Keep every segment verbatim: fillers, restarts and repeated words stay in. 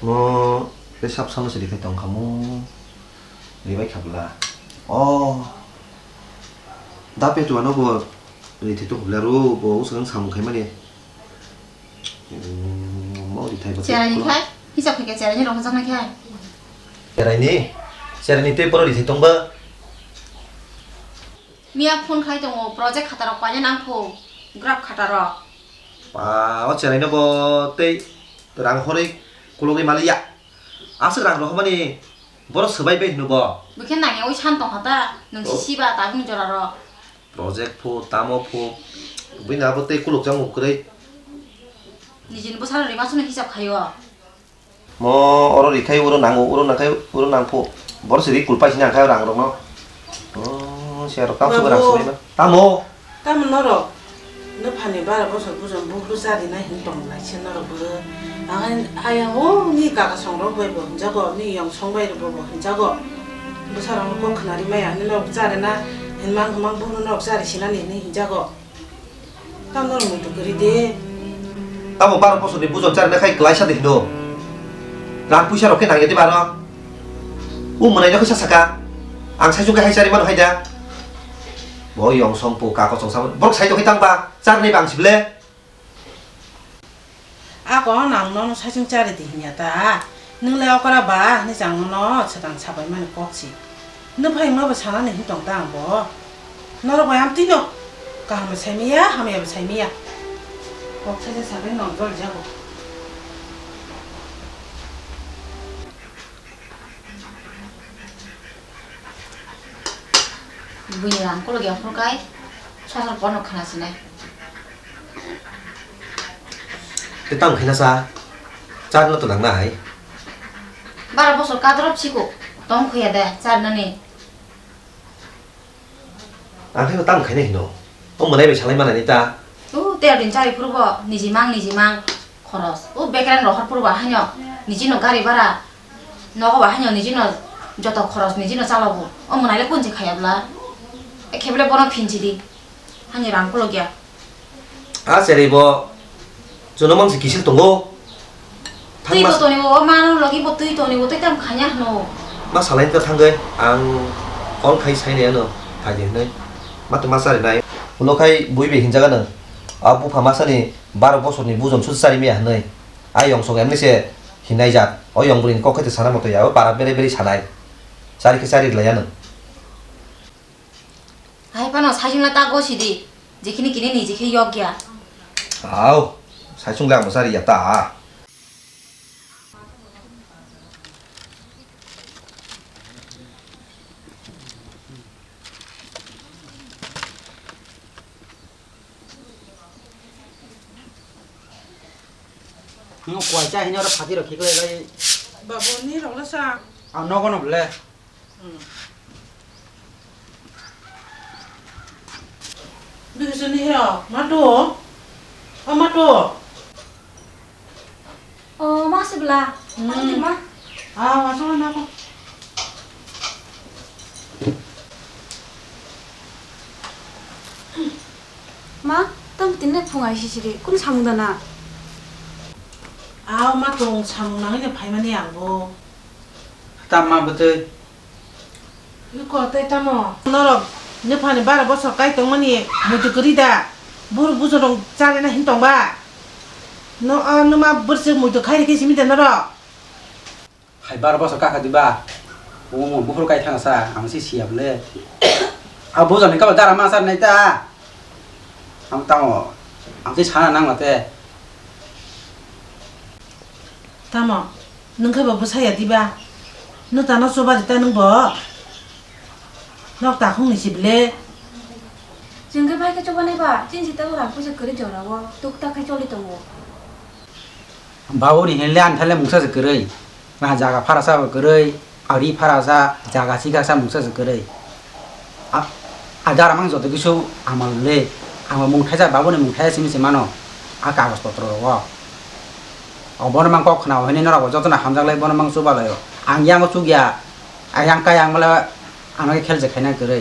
Mo tei sab salo se rikhai tong kha mo. Ribai kha bwla. O. Da petu ano bo rithai tong bwla ro bo usang samung khai mani. Hmm, mo rithai bo. Cherai ni khai? Hisab khai cherai ni rong jang khai. Cherai ni? Cherai ni tei poro rithai tong ba. Miya phone khai tongo, project khata rok paina nang pho, graph khata rok. Pa, o cherai no bo tei rang horoi kulugwi maliya. Aswk rang rohormani borok swbai bai hino bo. Bwkhe nangya oi san tongkha ta, nwng si Oh. siba tabung jora rok. Project pho, tamo pho, bini abo tei kuluk changmung kwrwi. Nijini bwsano rima suno hisab khaio. Mo oro rikhai oro nango, oro nangkhai oro nangpho. Borok se ri kulpai sini angkhai rang rokno. Oh, se aro kam subar Babu. Aswbai ma. Tamo. Tamo norok, no phani bara bosor bujong buphuru chari nai hin tong lai se norok bo. Ang ayang o ni kaka song rok bai bo hinjago, ni yong song bai bo hinjago. Bwsa rok kok khnari maya, ni norok chari na hin mang mang buphuru norok chari sinani hinwi hinjago. Tamo norok muitu kwrwi de. Tamo baro bosorni bujon chari na khai klaisa de hino. Rang puisa rok khe nangya de baro. O mwnai no khe sa saka. Ang sai chukhe hai chari mano hai da. Bo yong song po ka kochong sa. Borok sai to khai tang ba. Chari nai bang si ble. Ako nang nono saichung chari di hinya ta. Nung le okra ba, ni chang nono sedang sabai mani kok si. Nung phai ma ba sana ni hin tong ta ang bo. Norok bai am tino. Kaham sai miya, hamya ba sai miya. Kok sai sabai nong jol jago. Buini rang kolok ya phuru kai, sosor pono khana sinai. Te tamo khaina sa, char no to nang na hai. Bara bosor kadrop siko, tong khoya de, char nani. Ang khe tamo khaina hino. O mwnai bai salai manani ta. O ter din chari phuru bo, niji mang, niji mang. Khoros. O bekereng rohor purba haino nijino gari bara. Nogo ba haino nijino joto khoros nijino chalogo. O mwnai le kunchi khaya bwla. Ekhe bwle bono phinchi di. Hani rang kolok ya. A cheri bo. Jono mang se kisil tongo. Twi bo toni bo, o mano logi bo twi toni bo, twi tam khanya hno. Ma salai ta thangoi ang call khai sai ne ano phai de hnai. Ma to ma sari nai. Ulo khai bui be hinjaga no. A bupha masani baro bosorni bujon sudu chari miya hinwi. A yong song emni se hinai jak. O yong bwrwini kok khe te sana moto ya, o para bere bere sanai. Chari khe chari glai ya nwng. Hai phano saichung la ta gosi di. Jekhini kini ni jekhe yok ya. Au, saichung le ang bo chari ya ta. Nung kuai cha hini oro phati rok khiklai bai. Babu, ni rok no sa. Ang nogo no ble. Hmm. Bikisuni hero, matu. O matu. O, ma sibla. Hmm. Matu di ma. Ah, masuk na ko. Ma, tamo tini phung ai sisiri, kunu samung dana? Ah, ma tong samung nangini phaimani ang bo. Tam ma bwtwi. Iko tei tamo? Norok nuphani bara bosor kai tongmani muitu kwrwi da? Buru bujo rok charina hin tongba? No, ah, numa bwrwswk muitu khai rikhe simi da norok? Hai bara bosor kakha diba? Omo buphuru kai thangsa, ang se siya bole. A bujo ni kabo dara ma charnai ta? Ang tamo, ang se sana nang mate. Tamo, nwng khe bo bwsa ya diba? Nwng tano choba di ta nwng bo? Nok takhung ni si ble. Chwng khe bai khe choba nai ba, chini sitao rang puisa kwrwi jora o, tuk tak khe choli tongo. Babuni hinle ani thale mungsa se kwrwi. Na jaga pharasa bo kwrwi. Ari phara sa jaga sikha sa mungsa se kwrwi. A, a dara mang joto kisu ama le, ama mung thaisa, babuni mung thaisa simi se mano, a kagoj potro rogo. O bono mang kok khna o hini norok bo joto no hamjak lai, bono mang chuba lai o. Ang yang o chukya, ayang kayang mala ano khe khel je khaina kwrwi.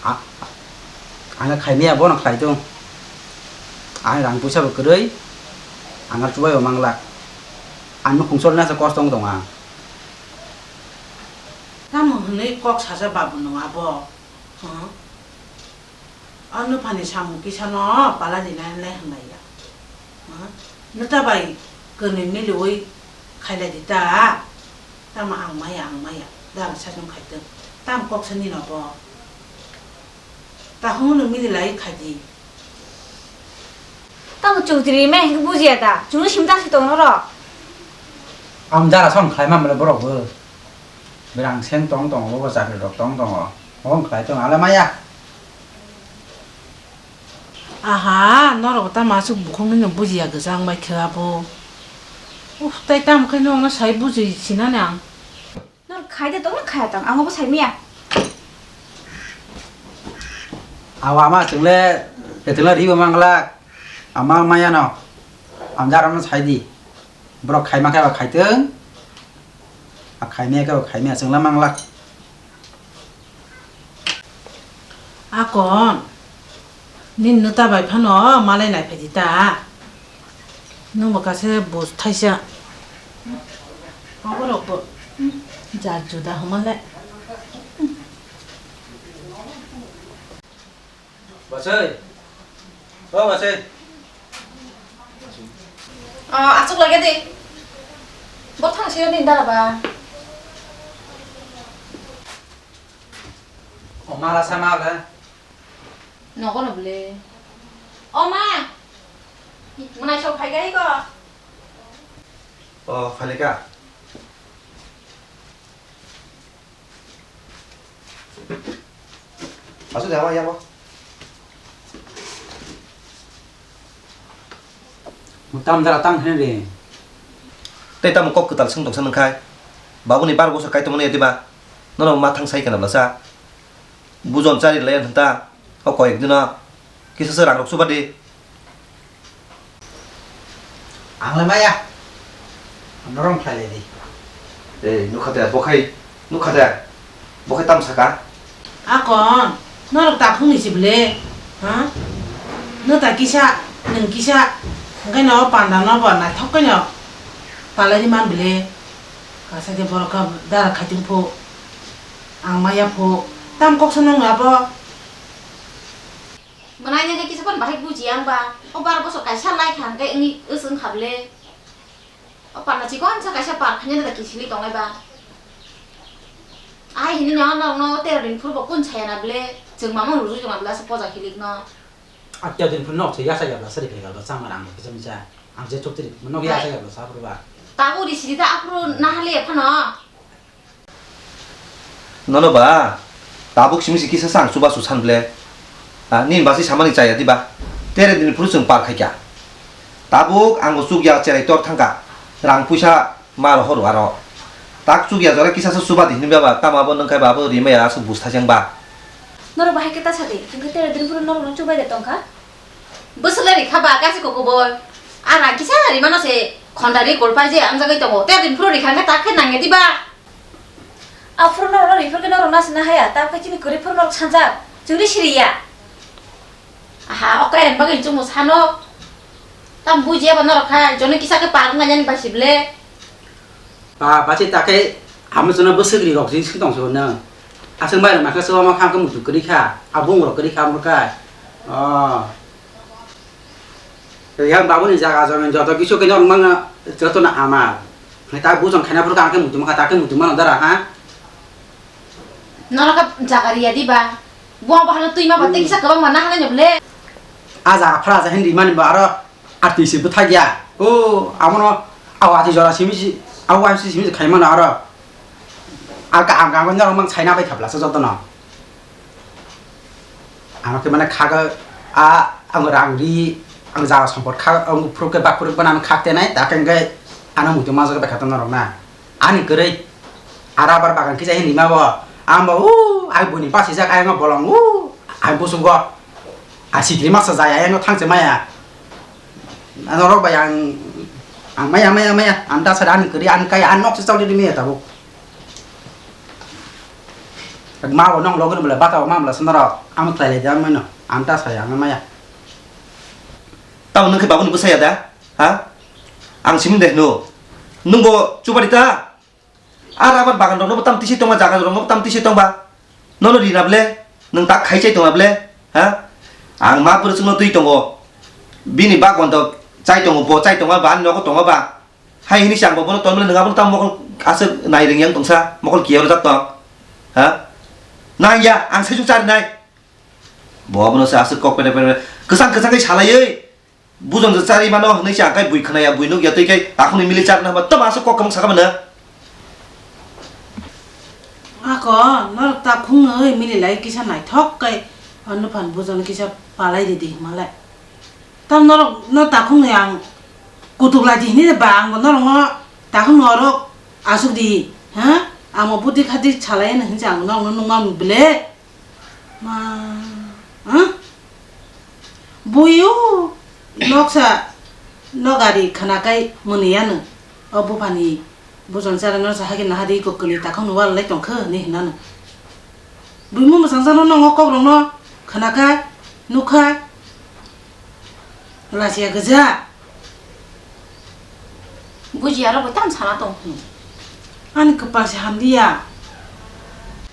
A, ang khaimya bono khlai tung. Ang rang puisa bo kwrwi, ang chubai o mangla. Ang nukhung solna se kosto wng tong ang. Tamo hwnwi kok sacha babu no abo? Huh? O nuphani samung kisano pala dinai le hwnlaiya. Huh? Nwta bai kwnwi miliwi khailai di ta. Tamo ang maya, ang maya. Dara sachung khaitwng. Tam kok sani no bo. Takhung no mili lai khaidi. Tamo chukri me hingke bujiya da. Chunu simta si tong ro. Am dara song khlai ma mle borok bo. Berang seng tong tong bo chakri rok tong tong o. Hong khlai tong ale maya. Aha, norok ta masuk bukhung ni no bujiya gajang bai khe abo. Uf, tai tam khe no sai buji sinani ang. Nor khai de tong na khaya tong, ang obo sai miya. Awa ama chwngle, chwngle ribo manglak, ama maya no, ang jara no sai di. Borok khai ma khe ba khai tong, a khai maya khe ba khai maya chwngle manglak. Akon, nini nwta bai phano malai nai phaidi ta. Nwng bo kaisa bus thaisa. Oborok bo ja juda hwnma le. Bachai. O bachai. O, achuk lage de. Bo thang siro din dara ba. O mala sama ga. Nogo no bole. O ma. Mwnai sok phai gai ko. O phalika. Asu jawa ya bo. Tam dara tang hene de. Tei tamo kok kwtal swng tongsa nang khai. Babuni bar bosor kai tongmani ya diba? Nono ma thang sai kana blasa. Bujon chari le hwnta. O koyek dino. Kisa se rang rok suba di. Ang le maya. Norong khlai le di. Eh, nukha de, bo khai, nukha de. Bo khai tam saka. Akon, norok takhuk ni si bwle, ha? Nwta kisa, nwng kisa, hwnkhe no panda no bo naithok khe no palai ri man bwle. Kasa khe borok kha dara khaitwng phu, ang maya phu, tam kok sanang abo. Mwnai nang khe kisa phano bahai bujiya ang ba, o bar bosor kaisa lai kha hwnkhe wngwi wswng kha bwle. O panna chikon sa kaisa par khaina da kisili tongnai ba. Ahai hini no no no tero din phuru bo kun saya na ble, chwng mama ruju jong na ble asa poja hilik no. A tero din phuru nok se yasa ya bla sari phai gal ba chama rang ba kisa misa. Ang je chok tiri nok yasa ya bla sa phuru ba. Tabu di sidi ta aphuru na hali ya phano. Nono ba, tabuk simi si kisa sa ang chubachu san ble. Ah, nini basi samani chaya diba? Tere dini phuru chwng par khaikha. Tabuk ang bo chukya cherai tor thangkha. Rang puisa ma rohoro aro. Tak chukya jora kisa sa chuba di hinwi ba, tamo abo nung khai ba abo rimaya aswk bus thajang ba. Norok bahai khe ta sadi, hwnkhe tere dini phuru norok no chubai de tongkha. Bwswk le rikha ba kaisa koko bo. A rang kisa rimano se khonda ri kolpai je amjagwi tongo. Tere dini phuru rikha hwnkhe tak khe nangya diba? Aphuru norokno riphor khe norok nasina haya, tabukhe chini kwrwi phuru norok sanjak, chwngno siriya. Aha, o kairan bagwi chwngno sano. Tam bujiya ba norok kha, jono kisa khe parwng nani basi ble. Ba, basi ta khe amo jono bwswk ri rok jin sing tong sio nang. Aswk bai rok ma khe swbama kha, khe muitu kwrwi kha, abung rok kwrwi kha, amo khe. Oh. Yang babuni jaga jami joto kisu khe norok mangna joto na amar. Hai ta bujong khaina phuru khe muitu ma kha ta khe muitu mano dara ha. Norok khe jaga riya diba? Bo bo hano twi ma ba tei kisa kwbang ma na halai no ble. A jaga phra ja hindi mani ba aro a twi se bwthak ya. O amono a wati jora simi si a wai si simi khai mano aro. A ka ang ang norok mang chaina bai khabla sa joto no. Ano khe mane khaga a ang rang ri ang jaga sompot kha ang phuru khe bak phuru bana khak tenai ta khe hwnkhe ano muitu majak bai kha norok na. Ani kwrwi a rubber bagan kisa hini ma bo ang bo u ai buni basi jak ayang bolong u ai busugo a sikri masa jaya ayang thangse maya. Norok bai ang ang maya maya maya ang ta sari ani kwrwi ani kai ani nok se chawli ri maya tabuk. Ma bo nong logi bole bata ma bole sendoro ang khlai lai jang mano ang ta sai ang maya. Tamo nung khe babuni bwsaya da? Ha? Ang simi de hino. Nwng bo chubari ta? Ar abar bagan rok no bo tam tisi tongba, jaga rok no bo tam tisi tongba. Nono rina ble, nwng tak khai chai tongma ble, ha? Ang ma bwrwi chwngno twi tongo. Bini bak bondo chai tongo, bo chai tongma ba, ani nogo tongma ba. Hai hini chang bo bono tonmani nwnga bono tam mokol aswk nai rwng yang tongsa, mokol kiya rwjak tong. Ha? Nang ya, ang saichung chari nai. Bo bono se aswk kok pere pere kwchang kwchang khe salaiwi. Bujon je chari mano hwnwi se ang kai bui khwnaya, bui nuk ya twi kai takhuni mili charna haba tamo aswk kok kwmang saka mano. Ako, norok takhungwi mili lai kisa naithok kai, o nuphan bujon kisa palai ridi hwnmalai. Tam norok no takhung ni ang kutuk lai di hini ba, ang bo norok no takhung ni oro asuk di, ha? Ang bo budi khadi salai no hinsa ang norok no nungma ble. Ma, ha? Buyu noksa nogari khana kai muni yanu. O buphani bujon chara no sahagi nahadi kokoni takhung ni wal lai tongkha ni hinano. Buimu mwsang jano nongo kok rok no khana kai, nukha. Lachiya gajak. Bujiya rok bo tamo sana tong hwn. Ani kwpal se hamliya.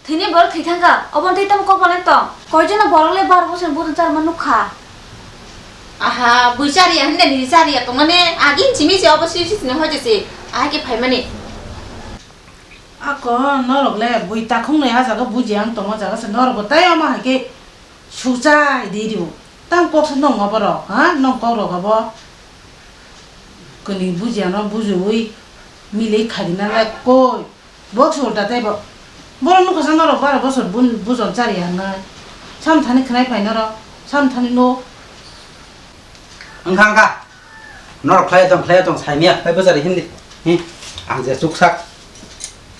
Thwini borok thwi thangkha, obo tei tamo kok balai tong. Koijono borok le bar bosor budon charma nukha. Aha, bui chariya hwnde ni chariya tongmani agin simi se obo sisi sini hoje se ahai khe phaimani. Ako norok le bui takhung nai ah jaga bujiya ang tongma jaga se norok bo tei omo hai khe. Suchai di rio. Tang kok sa nong obo rok, ha? Nong kok rok obo. Kuni bujiya no bujiwi milei khaina le koi. Bok se ulta tei bo. Boro nukha sa norok bara bosor bun bujon chari ya nai. Sam thani khnai phai norok. Sam thani no. Wngkha wngkha. Norok khlai tong khlai tong saimya. Pai bwchari hindi. Hi. Ang je chuksak.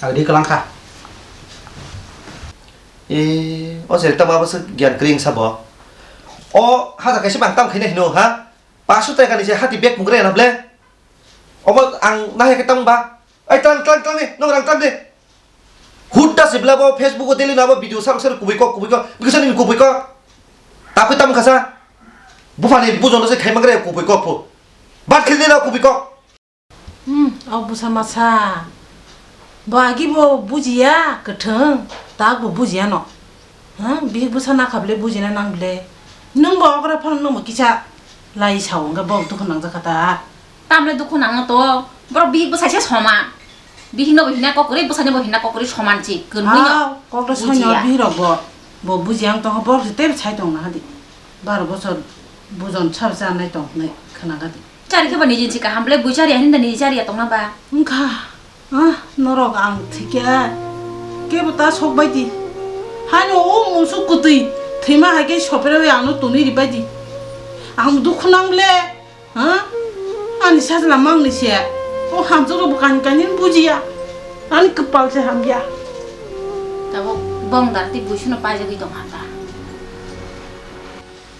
Ang ri kwlangkha. E, o se tamo abo se giyan kwrwi wngsa bo. O hajar kaisa bang tam khaina hino ha? Paso taka ni se hati bag mungre na ble. Obo ang nahya khe tamo ba? Ai tang tang tang ni, nong rang tang de. Hut da se bla bo Facebook o daily na bo video sam ser kubui kok kubui kok. Bikisa ni kubui kok. Tapi tam khasa. Buphani bujono se khaimang re kubui kok phu. Bat khili na kubui kok. Hmm, o bwsa masa. Bo agi bo bujiya kwthwng, tak bo bujiya no. Hmm, bihik bwsa nakha ble bujina nang ble. Nwng bo okra phano nwng bo kisa lai sao wngkha bo dukhu nangjakha ta. Tamle dukhu nangno to, borok bihik bwsai se soman. Bihik no bo hina kokori, bwsai no bo hina kokori soman si, kwrwi no. Hao, kok da soino bujiya. Bihik rok bo, bo bujiya wng tongkha, borok se tei sai tong na hadi. Baro bosor bujon sab chanai tong hwnwi khwna kha di. Chari khe ba niji se kaham ble, bui chari ya hinda niji chari ya tongna ba. Wngkha, ah, norok ang thwikhe kebo ta sok bai di. Haino o musuk kwtwi thwima hai khe sopre oi ang no tonwi ri bai di. Ang dukhu nang le, ha? Ani sajla mang ni se. O hamjak rok bo kani kani bujiya. Ani kwpal se hamya. Tabuk bong dar ti bui suno paijagwi tong hata.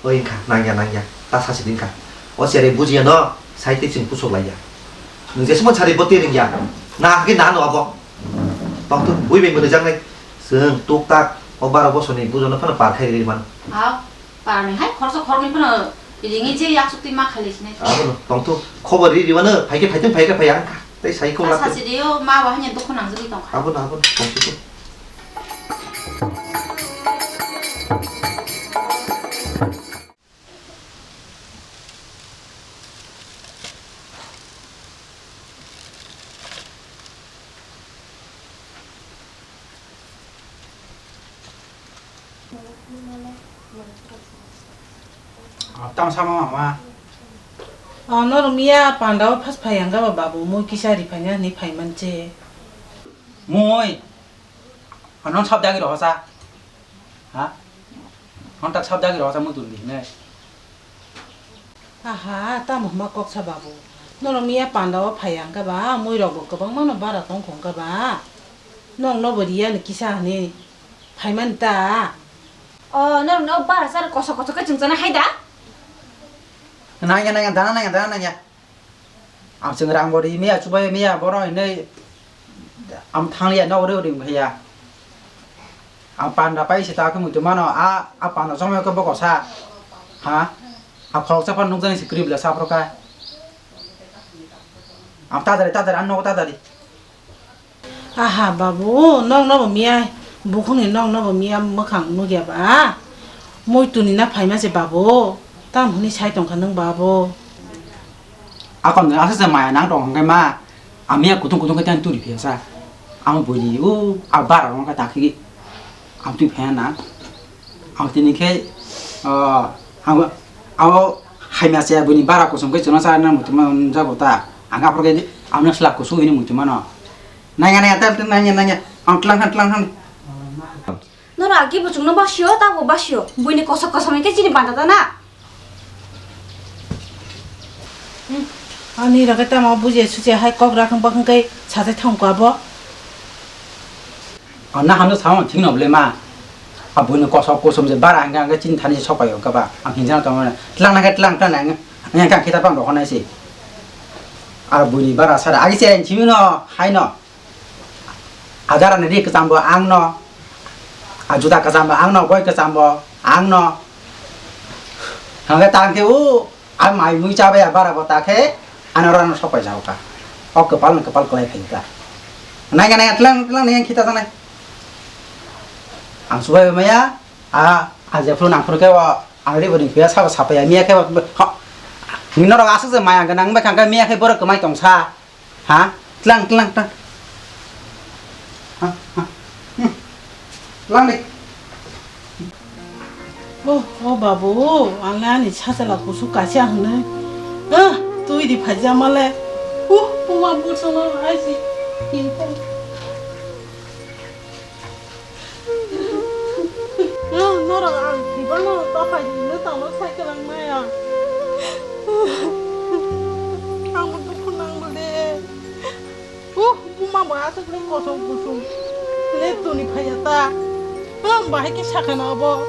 Oi wngkha, nangya, nangya, ta sasi di wngkha. O cherai bujiya no, sai tei chwng pusok laiya. Nwng jesimo sari bo tei ringya. Na hwnkhe na no abo. Tongthok bui bai mwrwjaknai. Chwng tuk tak o baro bosorni bujono phano par khai rwi mano. Hao, parni hai khoroksa khoroknwi phano ringwi je yaksuk twi ma khailai sinai. Abono tongthok khobor ri rwmano, phaikhe phaithung, phaikhe phaiya wngkha. Tei sai kok ta lak. Sasi di o ma bo hanya dukhu nangjagwi tongkha. Abono, abono, tongthok. Tamo sama mama. Ano rwmya panda o phas phai ang ba babu mui kisa ri phaina hwnwi phai man che. Mui. Ano sab dagi roho sa. Ha? Hon tak sab dagi rok sa muitu ni ne. Aha, tamo hwnma kok sa babu. Norok miya panda o phai ang khe ba, mui rok bo kwbangma no bara tong khong khe ba. Nong no bo riya ni kisa hwnwi phai mani ta. O, norok no bara char koso koso khe chwng chana hai da? Nangya, nangya, dana nangya, dana nangya. Ang chwng rang bo ri maya, chubai maya, bono hinwi ang thang liya, nogo ri ri wngkha ya. Ang panda pai se ta khe muitu mano, a, a panda chongmani khe bokosa. Ha? A khoroksa phano nukjani se kwrwi bwla saphuru kha. Ang tatari, tatari, ang nogo tatari. Aha, babu, nokno bo miya, bukhukni nokno bo miya mwkhang nukya ba? Muituni na phaima se, babu. Tam hwnwi sai tongkha nwng, babu. Akon aswk se maya nang tong hwnkhe ma, ang miya kutung kutung khe tang turi phiya sa. Ang buini o, a bara rong khe takhi. Ang twi phaya na. Ang tini khe, ah, ang, ang o hai masa ya buini bara kusum khe chwla sa na muitu ma jago ta. Ang aphor khe ang no slak kusu hini muitu mano. Nanya, nanya, tel, tel, nanya, nanya. Ang tlang han, tlang han. Nora agi buchung no basio, ta bo basio. Buini kosok kosok khe chini banda ta na. Hmm. Ani rok tamo bujia sucia hai kok rakhang bakhang kai sajai thangkha bo. O na hano sao thik no ble ma. A buini kosok kusom je bara hangka hangka chin thani se sopai hangka ba. Ang hinjana tamo na. Tlang na khe tlang tlang na. Ang yang kang kita pang rok nai se. A buini bara sara agi se chimi no hai no. A jara ni ri kwcham bo ang no. A juda kwcham bo ang no, boi kwcham bo ang no. Hangke tang khe o, a mai mui cha baya bara bo ta khe, ano rano sopai jao ka. O kwpal ni kwpal kwlai khai ka. Nai ga nai tlang tlang ni kita janai. Ang subai maya, a, a je phuru nang phuru khe o, ang ri bo ni khe sabo sapaya miya khe o, ha. Ni norok aswk se maya gwnang bai khang khe miya khe borok kwmai tong sa. Ha? Tlang, tlang, tlang. Ha, ha. Hmm. Tlang di. Oh, oh, babu, ang ani sachela kusu kaisa hwnwi. Ah, twi di phaijama le. Uh, puma busono aisi. Norok ang kwbangma dophai hwnwi tongno sai kwrwng maya. Ang bo dukhu nangbo de. Uh, buma bo aswk le kosong kusung. Le toni phaiya ta. Ang bahai khe sakha na obo.